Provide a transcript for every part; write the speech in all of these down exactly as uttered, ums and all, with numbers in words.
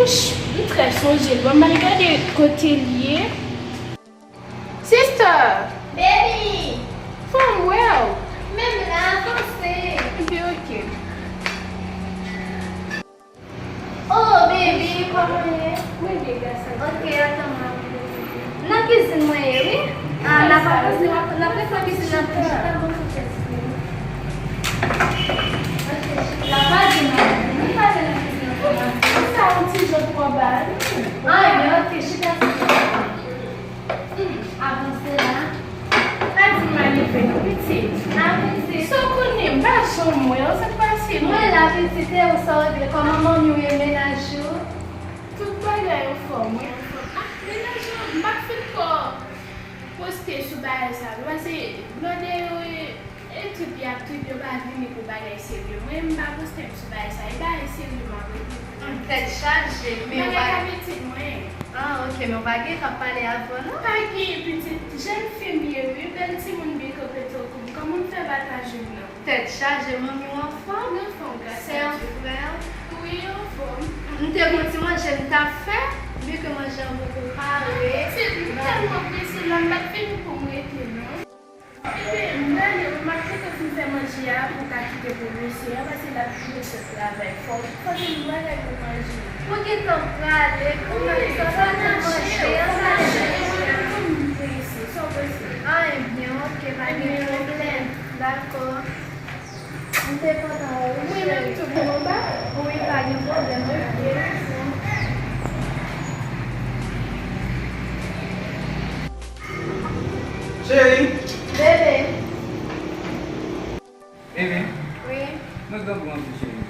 M trè sonje l. Bon, m al gade kote l ye. Sister! Baby! Fò m wè w. Men m la, avanse. Epi, ok. Oh, baby, kòman w ye? Mwen byen, gras a Dye. Ok, atann mwen. Nan kizin mwen ye, wi. Ah, n ap avanse, n ap, n ap ret nan kizin nan pou chita, bon, ok. La pa di mwen, nou pale nan kizin nan pou mwen. Sa yon ti jan twò ba, wi. Ah, ebyen, ok, chita sou mwen. Hmm, avanse la. Pa di m mal rive non, pitit. Ah, pitit. Sa w konnen, m pa janm wè w, sa k pase non? Mwen la, pitit, e ou, sa w regle? Kòman manmi w ye, mennaj ou? Tout bagay anfòm, wi, anfòm. Ah, mennaj lan, m pa t fin ko poste sou bagay sa non, paske blòdè yo e, e trip y ap trip, yo pa vini pou bagay serye. Mwen, m pa poste m sou bagay sa, e bagay serye m ap regle. Hmm, tèt chaje, men ou pa... Bagay k ap etid mwen. Ah, ok, men ou pa gen k ap pale avè w non? Pa gen, pitit, jèn fi m ye wi, bèl timoun byen kanpe tankou m. Kòman m fè pa ta jwenn nan? Tèt chaje, manmi w anfòm? Anfòm, gras a Dye. Sè w, frè w? Wi, yo anfòm. M te gon ti manje m t ap fè, byen ke manje an poko pare. Pitit, m tèlman prese la, m pa t vini pou m rete non. Ebyen, m prale wi, m ap gentan fin fè manje a pou w ka kite pou mesye a, paske l ap vin sot travay. Fò, fò gen yon bagay pou manje. Ou gentan prale, kòman sa va pou manje a? Sa va pou manje a? Mwen menm tou m prese, sa w panse? Ah, ebyen, ok, pa gen pwoblèm. Dakò. M te kontan wè w wi, cheri. Mwen menm tou, bon, ba. Wi, pa gen pwoblèm, ok. Cheri. Bebe. Bebe. Wi. Mwen grangou anpil, cheri.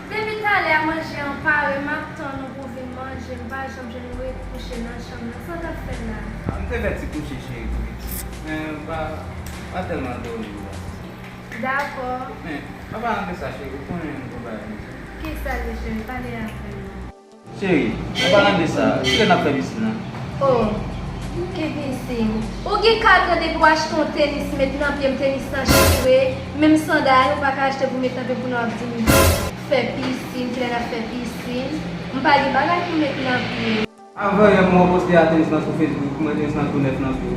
Depi talè a manje an pare, m ap tann ou pou vin manje, m pa janm jwenn ou ret kouche nan chanm nan. Sa w t ap fè la? Ah, m te fè ti kouche, cheri, tou piti. Men m pa, pa tèlman dòmi la. Dakò. Men, an palan de sa, cheri, ou konnen m gon bagay pou di w. Kisa l ye, cheri? Pale avè m. Cheri, an palan de sa, kilè n ap fè pisin nan? Oh, ki pisin? Ou gen kat an depi w achte yon tenis, met nan pye m, tenis lan chire, menm sandal ou pa ka achte pou met nan pye m, kounye a w ap di m fè pisin, kilè n ap fè pisin? M pa gen bagay pou m met nan pye m. Avan yè mwen poste a tenis lan sou Facebook, mwen tenis lan tou nèf nan pye w.